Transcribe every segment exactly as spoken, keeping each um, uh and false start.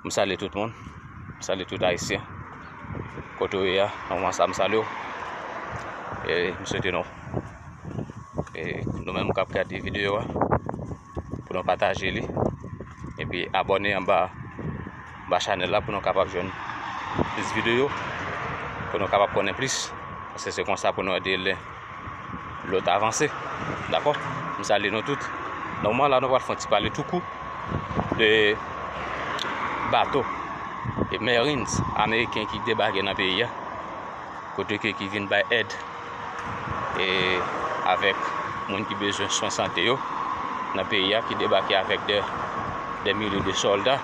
M salye tout moun. M salye tout Ayisyen. Kote w ye a, nan moman sa, m salye w. E m swete nou, e nou menm k ap gade videyo a, pou nou pataje li. Epi abòne anba, anba chanèl la pou nou kapab jwenn plis videyo, pou nou kapab konnen plis. Paske se konsa pou nou ede len lòt avanse. Dakò? M salye nou tout. Nan moman la, nou pral fè yon ti pale tou kou de bato e Marines ameriken ki debake nan peyi a, kote ke ki vin bay èd e avèk moun ki bezwen swen sante yo nan peyi a, ki debake avèk de, de milye de sòlda.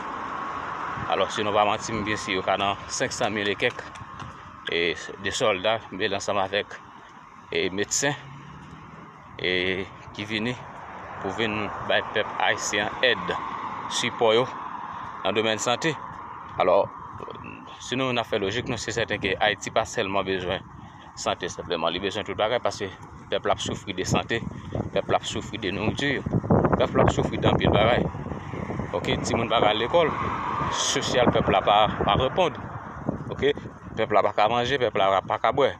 Alò, si nou pa manti m, byen si yo ka nan senk san mil e kèk, e de sòlda, mele ansanm avèk e medsen, e ki vini pou vin bay pèp ayisyen an èd, sipò yo nan domèn sante. Alò, si nou, n ap fè lojik, nou, se sèten ke Ayiti pa sèlman bezwen sante senpleman, li bezwen tout bagay, paske pèp la ap soufri de sante, pèp la ap soufri de nouriti, pèp la ap soufri de anpil bagay. Oke, timoun pa ka al lekòl, sosyal pèp la pa, pa reponn. Oke, pèp la pa ka manje, pèp la pa ka bwè.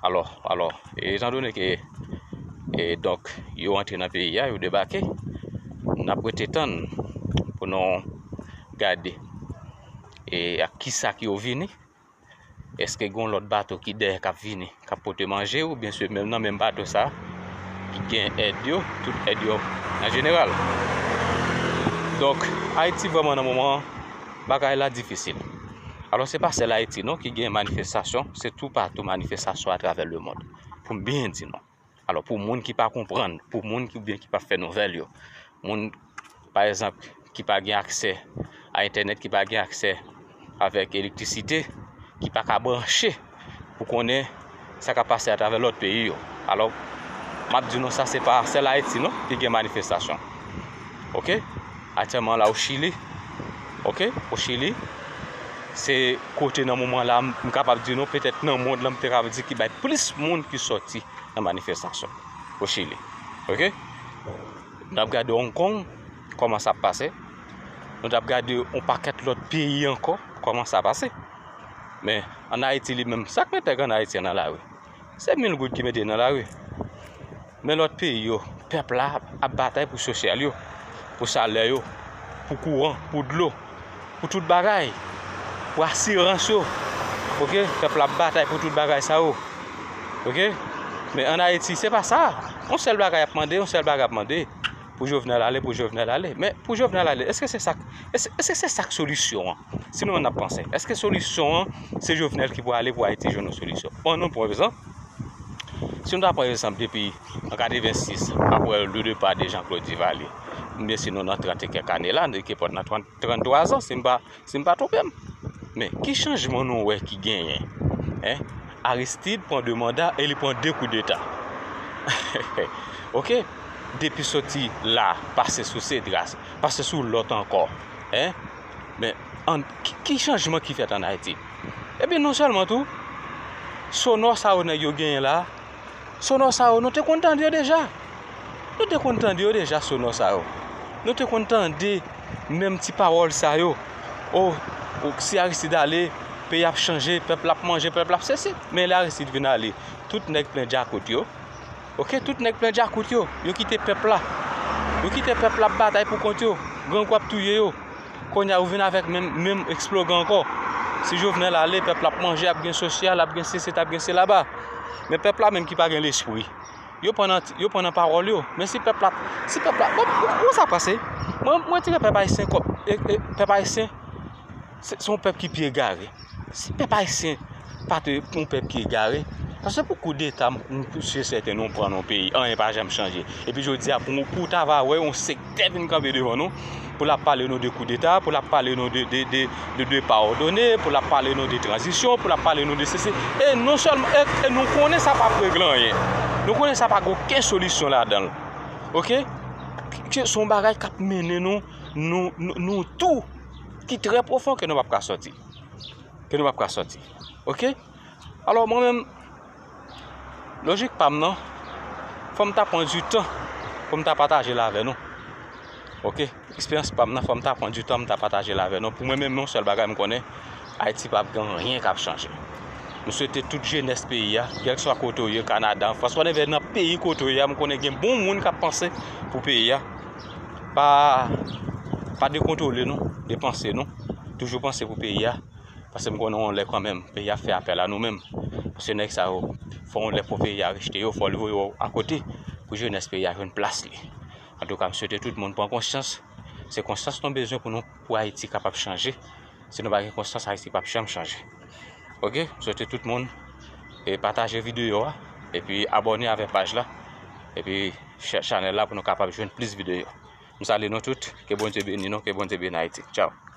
Alò, alò, e etandone ke, e, donk, yo antre nan peyi a, yo debake, n ap rete tann pou nou gade, e, ak kisa ke yo vini. Èske gen yon lòt bato ki dèyè k ap vini, k ap pote manje, oubyen se menm nan menm bato sa ki gen èd yo, tout èd yo an jeneral? Donk, Ayiti vrèman nan moman bagay la difisil. Alò, se pa sèl Ayiti non ki gen manifestasyon, se toupatou manifestasyon atravè lemonn. Pou m byen di nou. Alò, pou moun ki pa konprann, pou moun ki, oubyen ki pa fè nouvèl yo, moun, pa egzanp, ki pa gen aksè a entènèt, ki pa gen aksè avèk elektrisite, ki pa ka branche pou konnen sa k ap pase atravè lòt peyi yo. Alò, m ap di nou sa, se pa sèl Ayiti non ki gen manifestasyon. Oke? Aktyèlman la, o Chili, oke, o Chili, se kote nan moman la, m, m kapab di nou, petèt nan mond lan, m te kapab di ki bay plis moun ki sòti nan manifestasyon o Chili. Oke? Nou t ap gade Hong Kong, kòman sa ap pase. Nou t ap gade yon pakèt lòt peyi ankò, kòman sa pase. Men, ann Ayiti li menm, sa k mete nèg ann Ayiti an nan lari? Se mil goud ki mete nan lari. Men lòt peyi yo, pèp la ap batay pou sosyal yo, pou salè yo, pou kouran, pou dlo, pou tout bagay, pou asirans yo. Oke? Pèp la ap batay pou tout bagay sa yo. Oke? Men ann Ayiti, se pa sa. Yon sèl bagay ap mande, yon sèl bagay ap mande. Pou Jovenel ale, pou Jovenel ale. Men pou Jovenel ale, èske se sa k, èske, èske se sa k solisyon an? Si nou menm n ap panse, èske solisyon an, se Jovenel ki pou ale pou Ayiti jwenn yon solisyon? Bon, nou pran egzanp. Si nou ta pran egzanp depi an katrevensis, apre le départ de Jean-Claude Duvalier, oubyen si nou nan trant e kèk ane la, nou te pral nan trant, tranntwa zan, si m pa, si m pa twonpe m. Men, ki chanjman nou wè ki genyen? Hein? Aristide pran de manda e li pran de koudeta. Oke? Depi soti la, pase sou Cédras, pase sou lòt ankò. Hein? Men, an, ki, ki chanjman ki fèt ann Ayiti? Ebyen, non sèlman tou, sonò sa yo nèg yo genyen la, sonò sa yo, nou te konn tande yo deja. Nou te konn tande yo deja, sonò sa yo. Nou te konn tande menm ti pawòl sa yo. O, o, si Aristide ale, peyi ap chanje, pèp la ap manje, pèp la ap sesi. Men lè Aristide vin ale, tout nèg plen djakout yo. Oke, tout nèg plen djakout yo. Yo kite pèp la. Yo kite pèp la ap batay pou kont yo. Grangou ap touye yo. Kounye a, ou vin avèk menm, menm slogan ankò. Si Jovenel ale, pèp la ap manje, ap gen sosyal, ap gen sesi, ap gen selaba. Men pèp la menm ki pa gen lespri, yo pran nan, yo pran nan pawòl yo. Men si pèp la, si pèp la, bon, bon, bon, sa pase. Mwen, mwen tire pèp ayisyen kòb, e, e, pèp ayisyen, se, se yon pèp ki pi egare. Si pèp ayisyen pa te yon pèp ki egare, paske pou koudeta, m, m, se sèten nou pran nan peyi, anyen pa janm chanje. Epi jodi a, pou, pou w ta va wè yon sektè vin kanpe devan nou, pou l ap pale nou de koudeta, pou l ap pale nou de, de, de, de, de pa òdone, pou l ap pale nou de tranzisyon, pou l ap pale nou de sesi. E non sèlman, e, e nou konnen sa p ap regle anyen. Nou konnen sa pa gen okenn solisyon ladan l. Oke? Ke se yon bagay k ap mennen nou, nou, nou, nou tou ki trè pwofon ke nou p ap ka sòti. Ke nou p ap ka sòti. Oke? Alò, mwen menm, lojik pa m nan, fò m ta pran di tan pou m ta pataje l avè nou. Ok, eksperyans pa m nan, fò m ta pran di tan, m ta pataje l avè nou. Pou mwen menm, yon sèl bagay m konnen, Ayiti p ap gen anyen k ap chanje. M swete tout jenès peyi a, kèlkeswa kote w ye, Kanada, an Frans, whatever, nan peyi kote w ye a, m konnen gen bon moun k ap panse pou peyi a. Pa, pa dekontwole nou, depanse nou. Toujou panse pou peyi a. Paske m konnen yon lè kanmenm, peyi a fè apèl a nou menm. Paske nèg sa yo, fò yon lè pou peyi a rejte yo, fò l voye yo akote pou jenès peyi a jwenn plas li. Antouka, m swete tout moun pran konsyans. Se konsyans nou bezwen pou nou, pou Ayiti kapab chanje. Si nou pa gen konsyans, Ayiti p ap janm chanje. Ok? M swete tout moun e pataje videyo a, epi abòne avèk paj la, epi chanèl la pou nou kapab jwenn plis videyo. M salye nou tout, ke Bondye beni nou, ke Bondye beni Ayiti. Tchaw.